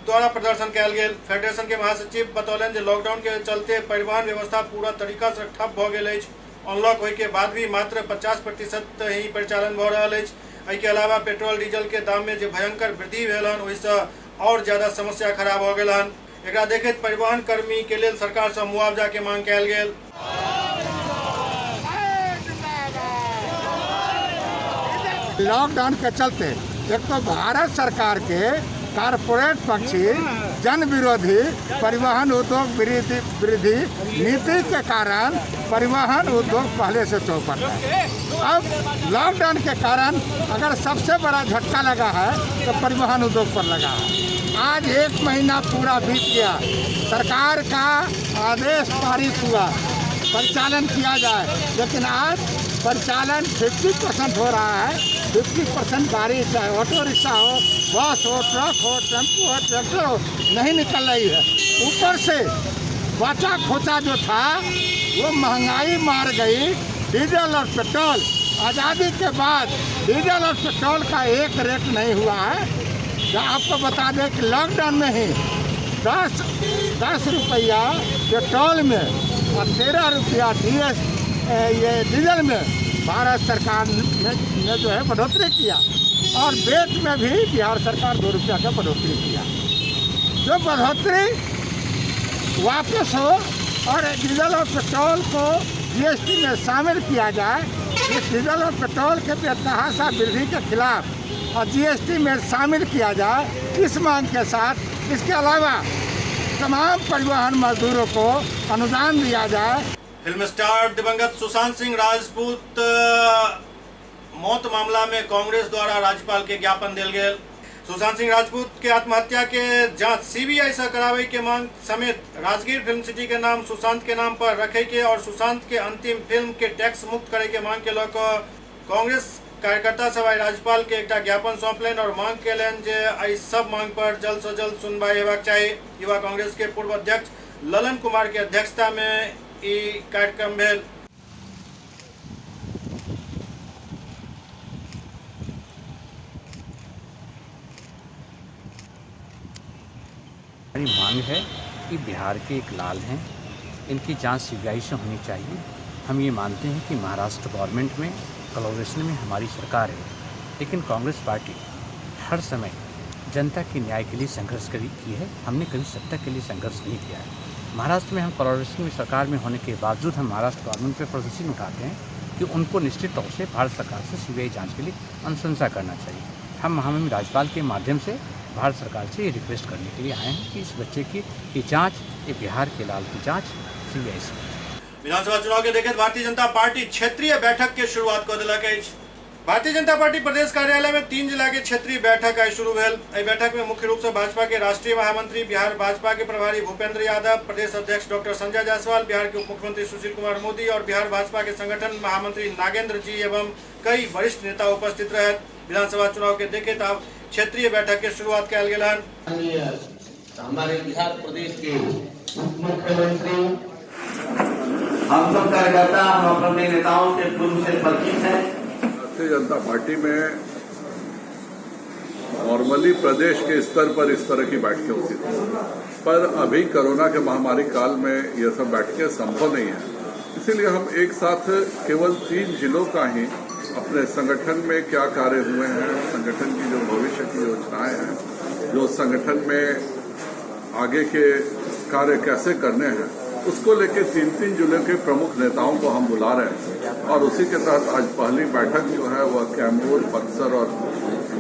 Speaker 1: द्वारा प्रदर्शन कयल गेल। फेडरेशन के महासचिव बतौलनि जे लॉकडाउन के चलते परिवहन व्यवस्था पूरा तरीका से ठप भ गेल अछि। अनलॉक होय के बाद भी मात्र 50% ही परिचालन भ रहल अछि। एहि के अलावा पेट्रोल डीजल के दाम में जे भयंकर वृद्धि भेल हन, ओहिसँ और ज्यादा समस्या खराब हो गेल हन। एकरा देखैत परिवहन कर्मी के लेल सरकार से मुआवजा के मांग कयल गेल।
Speaker 22: लॉकडाउन के चलते एक तो भारत सरकार के कारपोरेट पक्षी जन विरोधी परिवहन उद्योग वृद्धि नीति के कारण परिवहन उद्योग पहले से चौपट है। अब लॉकडाउन के कारण अगर सबसे बड़ा झटका लगा है तो परिवहन उद्योग पर लगा है। आज 1 महीना पूरा बीत गया, सरकार का आदेश पारित हुआ परिचालन किया जाए, लेकिन आज परिचालन 50% हो रहा है। 50% गाड़ी, चाहे ऑटो रिक्शा हो, बस हो, ट्रक हो, टेम्पू हो, ट्रैक्टर हो, नहीं निकल रही है। ऊपर से बचा खोचा जो था वो महंगाई मार गई। डीजल और पेट्रोल, आज़ादी के बाद डीजल और पेट्रोल का एक रेट नहीं हुआ है। जो आपको बता दें कि लॉकडाउन में ही 10 रुपया पेट्रोल में और 13 रुपया ये डीजल में भारत सरकार ने जो है बढ़ोतरी किया, और बेट में भी बिहार सरकार 2 रुपया का बढ़ोतरी किया। जो बढ़ोतरी वापस हो और डीजल और पेट्रोल को जीएसटी में शामिल किया जाए, इस डीजल और पेट्रोल के बेतहाशा वृद्धि के खिलाफ और जीएसटी में शामिल किया जाए, इस मांग के साथ। इसके अलावा तमाम परिवहन मजदूरों को अनुदान दिया जाए।
Speaker 1: फिल्म स्टार दिवंगत सुशांत सिंह राजपूत मौत मामला में कांग्रेस द्वारा राज्यपाल के ज्ञापन दिल गेल। सुशांत सिंह राजपूत के आत्महत्या के जांच सीबीआई से करावे के मांग समेत राजगीर फिल्म सिटी के नाम सुशांत के नाम पर रखे के और सुशांत के अंतिम फिल्म के टैक्स मुक्त करे के मांग के लऽ कऽ कांग्रेस कार्यकर्ता सब आइ राज्यपाल के एकटा ज्ञापन सौंपलनि और मांग कयलनि जे एहि सब मांग पर जल्द से जल्द सुनवाई हेबाक चाही। युवा कांग्रेस के पूर्व अध्यक्ष ललन कुमार के अध्यक्षता में ई कार्यक्रम भेल।
Speaker 9: हमारी मांग है कि बिहार के एक लाल हैं, इनकी जांच सीबीआई से होनी चाहिए। हम ये मानते हैं कि महाराष्ट्र गवर्नमेंट में कोलैबोरेशन में हमारी सरकार है, लेकिन कांग्रेस पार्टी हर समय जनता के न्याय के लिए संघर्ष की है। हमने कभी सत्ता के लिए संघर्ष नहीं किया है। महाराष्ट्र में हम कोलैबोरेशन में सरकार में होने के बावजूद हम महाराष्ट्र गवर्नमेंट पर प्रश्न उठाते हैं कि उनको निश्चित तौर से भारत सरकार से सीबीआई जांच के लिए अनुशंसा करना चाहिए। हम महामहिम राज्यपाल के माध्यम से भारत सरकार से ये रिक्वेस्ट करने के लिए आए हैं कि इस बच्चे की ये जांच, ये बिहार के लाल की जांच सीबीआई से।
Speaker 1: विधानसभा चुनाव के देखैत भारतीय जनता पार्टी क्षेत्रीय बैठक के शुरुआत कऽ देलक अछि। भारतीय जनता पार्टी प्रदेश कार्यालय में 3 जिला के क्षेत्रीय बैठक आइ शुरू भेल। एहि बैठक में मुख्य रूप से भाजपा के राष्ट्रीय महामंत्री, बिहार भाजपा के प्रभारी भूपेंद्र यादव, प्रदेश अध्यक्ष डॉक्टर संजय जायसवाल, बिहार के उप मुख्यमंत्री सुशील कुमार मोदी और बिहार भाजपा के संगठन महामंत्री नागेंद्र जी एवं कई वरिष्ठ नेता उपस्थित रहे। विधानसभा चुनाव के देखैत अब क्षेत्रीय बैठक के शुरुआत कयल गेल हन।
Speaker 6: हमारे बिहार प्रदेश के उप मुख्यमंत्री, हम सब कार्यकर्ता, हम अपने नेताओं से पूर्व से परिचित हैं।
Speaker 10: भारतीय जनता पार्टी में नॉर्मली प्रदेश के स्तर पर इस तरह की बैठकें होती थी, पर अभी कोरोना के महामारी काल में यह सब बैठकें संभव नहीं है। इसीलिए हम एक साथ केवल 3 जिलों का ही अपने संगठन में क्या कार्य हुए हैं, संगठन की जो भविष्य की योजनाएं हैं, जो संगठन में आगे के कार्य कैसे करने हैं, उसको लेके 3-3 जिलों के प्रमुख नेताओं को हम बुला रहे हैं। और उसी के तहत आज पहली बैठक जो है वह कैमूर, बक्सर और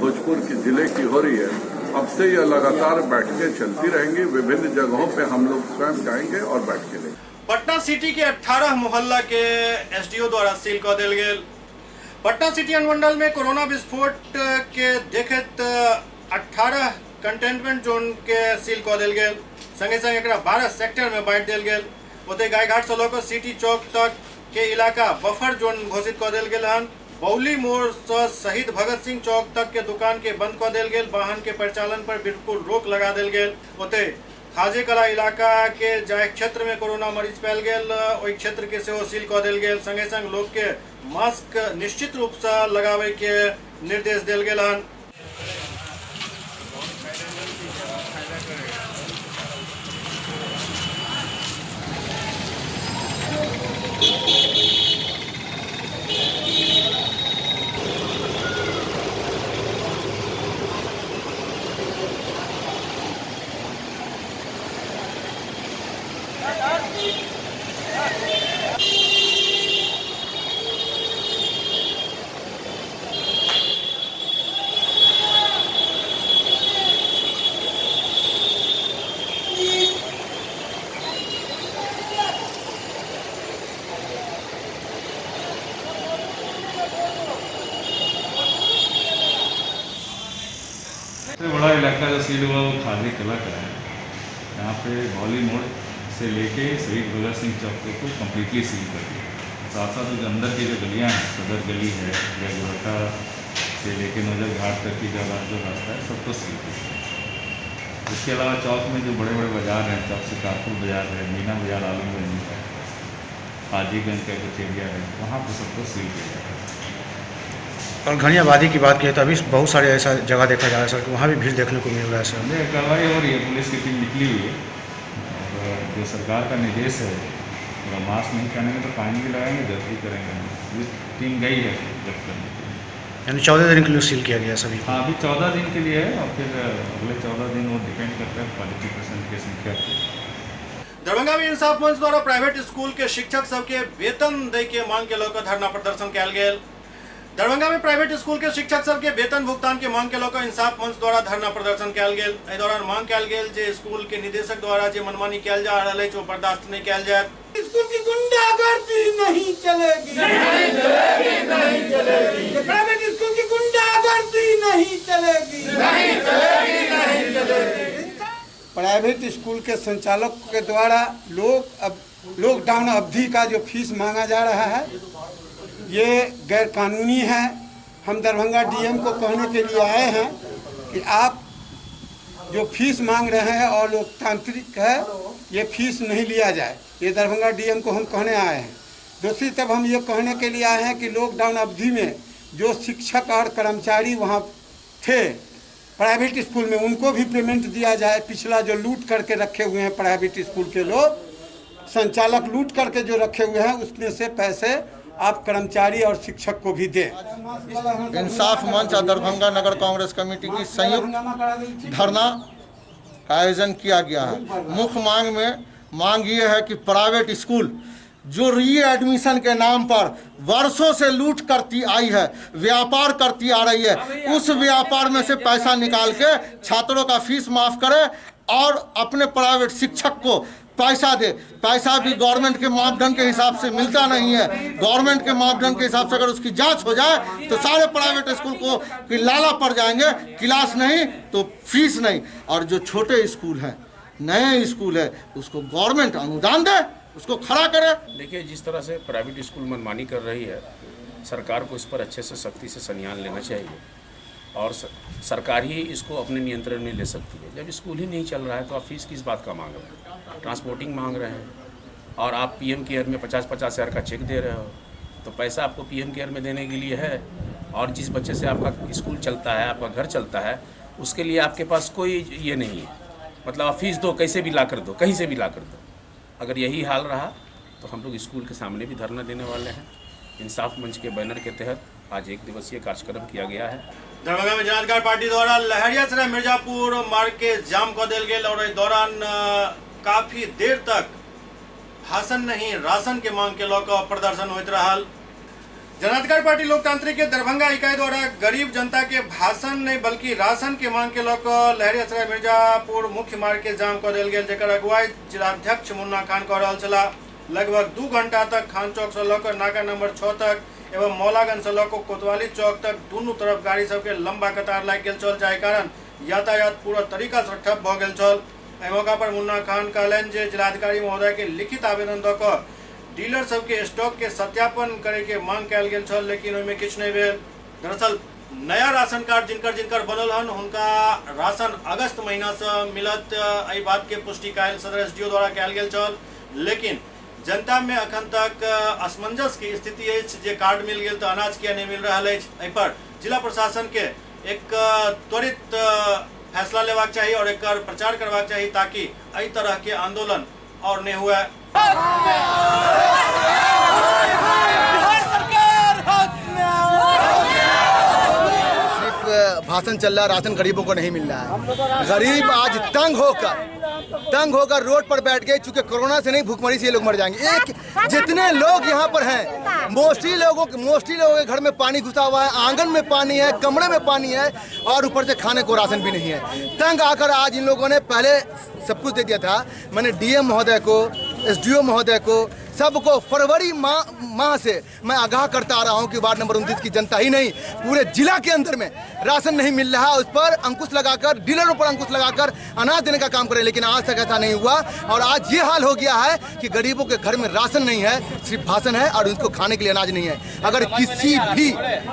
Speaker 10: भोजपुर के जिले की हो रही है। अब से यह लगातार बैठकें चलती रहेंगी। विभिन्न जगहों पे हम लोग स्वयं जाएंगे और बैठकें लेंगे।
Speaker 1: पटना सिटी के 18 मोहल्ला के एसडीओ द्वारा सील कऽ देल गेल। पटना सिटी अनुमंडल में कोरोना विस्फोट के देखैत 18 कंटेनमेंट जोन के सील कऽ देल गेल। संगे संग एकरा 12 सेक्टर में बांटि देल गेल। ओतहि गायघाट से लऽ कऽ सिटी चौक तक के इलाका बफर जोन घोषित कऽ देल गेल हन। बौली मोड़ से शहीद भगत सिंह चौक तक के दुकान के बंद कऽ देल गेल। वाहन के परिचालन पर बिल्कुल रोक लगा देल गेल। ओतहि खाजेकला इलाका के जाहि क्षेत्र में कोरोना मरीज पायल गेल ओहि क्षेत्र के सेहो सील कऽ देल गेल। संगे संग लोक के मास्क निश्चित रूप से लगावे के निर्देश देल गेल हन।
Speaker 11: बड़ा इलाका जो सील हुआ वो खादी कला का है। यहाँ पे बौली मोड़ से लेके शहीद भगत सिंह चौक तक को कम्प्लीटली सील कर दिया। साथ साथ जो अंदर की जो गलियाँ हैं, सदर गली है या गोरखा से लेके नजर घाट तक की जगह जो रास्ता है, सबको सील कर दिया। इसके अलावा चौक में जो बड़े बड़े बाज़ार हैं, चौक शिकारपुर बाज़ार है, मीना बाज़ार आलमगंज है, हाजीगंज का कुछ एरिया है, वहाँ पर सबको सील किया जाता है।
Speaker 12: और घनी आबादी की बात करें तो अभी बहुत सारे ऐसा जगह देखा जा रहा है सर कि वहाँ भी भीड़ देखने को मिल रहा है सर।
Speaker 11: नहीं, कार्रवाई हो रही है, पुलिस की टीम निकली हुई है और जो सरकार का निर्देश है अगर मास्क नहीं पहनेंगे तो फाइन भी लगाएंगे, जब्त भी करेंगे। पुलिस टीम गई है जब्त करने के लिए।
Speaker 12: यानी 14 दिन के लिए सील किया गया सभी?
Speaker 11: हाँ, अभी 14 दिन के लिए है और फिर अगले 14 दिन वो डिपेंड करता है पॉजिटिव पेशेंट की संख्या पर।
Speaker 1: दरभंगा में इंसाफ मंच द्वारा प्राइवेट स्कूल के शिक्षक सबके वेतन दै के मांग के लऽ कऽ धरना प्रदर्शन कयल गेल। दरभंगा में प्राइवेट स्कूल के शिक्षक सबके वेतन भुगतान के मांग के लऽ कऽ इंसाफ मंच द्वारा धरना प्रदर्शन कयल गेल। एहि दौरान मांग कयल गेल जे स्कूल के निदेशक द्वारा जे मनमानी कयल जा रहल अछि ओ बर्दाश्त नहि कयल जायत।
Speaker 7: स्कूल की गुंडागर्दी नहीं चलेगी, नहीं चलेगी, नहीं चलेगी। प्राइवेट स्कूल की गुंडागर्दी नहीं चलेगी, नहीं चलेगी, नहीं चलेगी।
Speaker 13: प्राइवेट स्कूल के संचालक के द्वारा लॉकडाउन अवधि का जो फीस मांगा जा रहा है ये गैरकानूनी है। हम दरभंगा डीएम को कहने के लिए आए हैं कि आप जो फीस मांग रहे हैं और लोकतांत्रिक है, ये फीस नहीं लिया जाए। ये दरभंगा डीएम को हम कहने आए हैं। दूसरी तरफ हम ये कहने के लिए आए हैं कि लॉकडाउन अवधि में जो शिक्षक और कर्मचारी वहाँ थे प्राइवेट स्कूल में, उनको भी पेमेंट दिया जाए। पिछला जो लूट करके रखे हुए हैं प्राइवेट स्कूल के लोग, संचालक लूट करके जो रखे हुए हैं, उसमें से पैसे आप कर्मचारी और शिक्षक को भी दें।
Speaker 14: इंसाफ मंच और दरभंगा नगर कांग्रेस कमेटी की संयुक्त धरना का आयोजन किया गया है। मुख्य मांग में मांग ये है कि प्राइवेट स्कूल जो री एडमिशन के नाम पर वर्षों से लूट करती आई है, व्यापार करती आ रही है, उस व्यापार में से पैसा निकाल के छात्रों का फीस माफ़ करे और अपने प्राइवेट शिक्षक को पैसा दे। पैसा भी गवर्नमेंट के मापदंड के हिसाब से मिलता नहीं है। गवर्नमेंट के मापदंड के हिसाब से अगर उसकी जांच हो जाए तो सारे प्राइवेट स्कूल को की लाला पड़ जाएंगे, क्लास नहीं तो फीस नहीं। और जो छोटे स्कूल हैं, नए स्कूल है, उसको गवर्नमेंट अनुदान दे, उसको खड़ा करे।
Speaker 15: देखिए, जिस तरह से प्राइवेट स्कूल मनमानी कर रही है, सरकार को इस पर अच्छे से सख्ती से संज्ञान लेना चाहिए और सरकार ही इसको अपने नियंत्रण में ले सकती है। जब स्कूल ही नहीं चल रहा है तो आप फीस किस बात का मांग रहे हैं? ट्रांसपोर्टिंग मांग रहे हैं और आप पीएम केयर में 50-50 हज़ार का चेक दे रहे हो, तो पैसा आपको पीएम केयर में देने के लिए है। और जिस बच्चे से आपका स्कूल चलता है, आपका घर चलता है, उसके लिए आपके पास कोई ये नहीं है। मतलब आप फीस दो, कैसे भी ला कर दो, कहीं से भी ला कर दो। अगर यही हाल रहा तो हम लोग स्कूल के सामने भी धरना देने वाले हैं। इंसाफ मंच के बैनर के तहत आज एक दिवसीय कार्यक्रम किया गया है।
Speaker 1: दरभंगा में जनाधिकार पार्टी द्वारा लहरियासराय मिर्जापुर मार्ग के जाम कऽ देल गेल और एहि दौरान काफी देर तक भाषण नहीं राशन के मांग के लऽ कऽ प्रदर्शन होइत रहल। जनाधिकार पार्टी लोकतांत्रिक के दरभंगा इकाई द्वारा गरीब जनता के भाषण नहीं बल्कि राशन के मांग के लऽ कऽ लहरियासराय मिर्जापुर मुख्य मार्ग के जाम कऽ देल गेल, जकर अगुवाई जिलाध्यक्ष मुन्ना खान कऽ रहल छलाह। लगभग 2 घंटा तक खान चौक से लऽ कऽ नाका नंबर 6 तक एवं मौलागंज से लऽ कऽ कोतवाली चौक तक दुनू तरफ गाड़ी सबके लंबा कतार लागि गेल छल, जाहि कारण यातायात पूरा तरीका से ठप भऽ गेल छल। एहि मौका पर मुन्ना खान कहलनि जे जिलाधिकारी महोदय के लिखित आवेदन दऽ कऽ डीलर सबके स्टॉक के सत्यापन करे के मांग कयल गेल छल, लेकिन ओहिमे किछु नहि भेल। दरअसल नया राशन कार्ड जिनकर जिनकर बनल हन हुनका राशन अगस्त महीना से मिलत, एहि बात के पुष्टि काल्हि सदर एसडीओ द्वारा कयल गेल छल। लेकिन जनता में अखन तक असमंजस के स्थिति अछि जे कार्ड मिल गेल तो अनाज किया नहीं मिल रहा अछि। एहि पर जिला प्रशासन के एक त्वरित फैसला लेबाक चाही और एकर प्रचार करबाक चाही ताकि एहि तरह के आंदोलन और नहीं हुए।
Speaker 16: सिर्फ भाषण चल रहा है, राशन गरीबों को नहीं मिल रहा है। गरीब आज तंग होकर रोड पर बैठ गए, चूंकि कोरोना से नहीं भूखमरी से ये लोग मर जाएंगे। एक जितने लोग यहाँ पर हैं, मोस्टली लोगों के घर में पानी घुसा हुआ है, आंगन में पानी है, कमरे में पानी है और ऊपर से खाने को राशन भी नहीं है। तंग आकर आज इन लोगों ने पहले सब कुछ दे दिया था। मैंने डीएम महोदय को, एसडीओ महोदय को, सबको फरवरी माह से मैं आगाह करता आ रहा हूं कि वार्ड नंबर 29 की जनता ही नहीं पूरे जिला के अंदर में राशन नहीं मिल रहा है, उस पर अंकुश लगाकर, डीलरों पर अंकुश लगाकर अनाज देने का काम करें, लेकिन आज तक ऐसा नहीं हुआ। और आज ये हाल हो गया है कि गरीबों के घर में राशन नहीं है, सिर्फ भाषण है और उनको खाने के लिए अनाज नहीं है। अगर किसी भी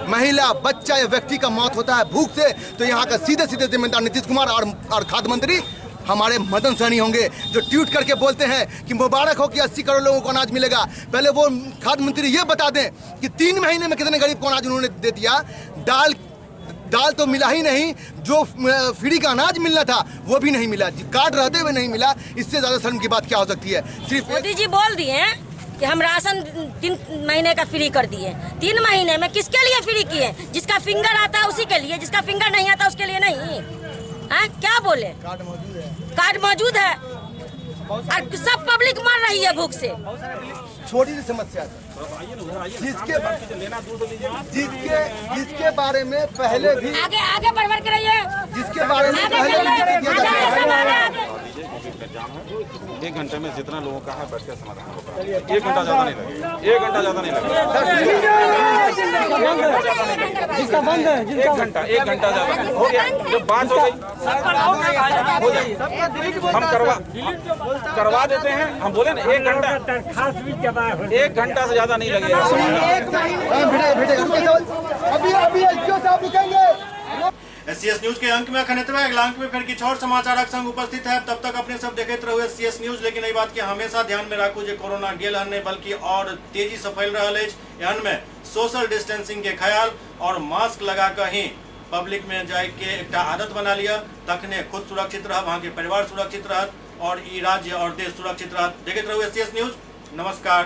Speaker 16: महिला, बच्चा या व्यक्ति का मौत होता है भूख से तो यहाँ का सीधे सीधे जिम्मेदार नीतीश कुमार और खाद्य मंत्री हमारे मदन सहनी होंगे, जो ट्वीट करके बोलते हैं कि मुबारक हो कि 80 करोड़ लोगों को अनाज मिलेगा। पहले वो खाद्य मंत्री ये बता दें कि 3 महीने में कितने गरीब को अनाज उन्होंने दे दिया। दाल तो मिला ही नहीं, जो फ्री का अनाज मिलना था वो भी नहीं मिला, कार्ड रहते हुए नहीं मिला। इससे ज़्यादा शर्म की बात क्या हो सकती है। सिर्फ
Speaker 17: मोदी जी बोल दिए कि हम राशन 3 महीने का फ्री कर दिए। 3 महीने में किसके लिए फ्री किए? जिसका फिंगर आता है उसी के लिए, जिसका फिंगर नहीं आता उसके लिए नहीं। हाँ, क्या बोले?
Speaker 16: कार्ड मौजूद है,
Speaker 17: कार्ड मौजूद है और सब पब्लिक मर रही है भूख से।
Speaker 16: छोटी सी समस्या है जिसके जिसके बारे में पहले भी
Speaker 17: आगे आगे बढ़ बढ़ के रहिए,
Speaker 16: जिसके बारे में पहले भी किया जाता है।
Speaker 18: 1 घंटे में जितना लोगों का है बैठ के समाधान होगा। 1 घंटा ज्यादा नहीं लगेगा, 1 घंटा ज्यादा नहीं लगेगा।
Speaker 7: जिसका बंद है
Speaker 18: 1 घंटा, 1 घंटा ज्यादा हो गया। जब बात हो गई हो जाए, हम करवा देते हैं। हम बोले ना 1 घंटा, 1 घंटा से ज्यादा नहीं लगेगा।
Speaker 16: अभी अभी एसडीओ साहब रुकेंगे।
Speaker 1: एससीएस न्यूज के अंक में अखन एतबे। अगला अंक में फिर किछु और समाचारक संग उपस्थित है। तब तक अपने सब देखैत रहू एससीएस न्यूज। लेकिन एहि बात के हमेशा ध्यान में राखू जे कोरोना गेल हन नहीं बल्कि और तेजी से फैल रहल अछि। एहन में सोशल डिस्टेंसिंग के ख्याल और मास्क लगा कऽ ही पब्लिक में जाय के एकटा आदत बना लिअ, तखने खुद सुरक्षित रहब, अहाँके परिवार सुरक्षित रहत और ई राज्य और देश सुरक्षित रहत। देखैत रहू एससीएस न्यूज। नमस्कार।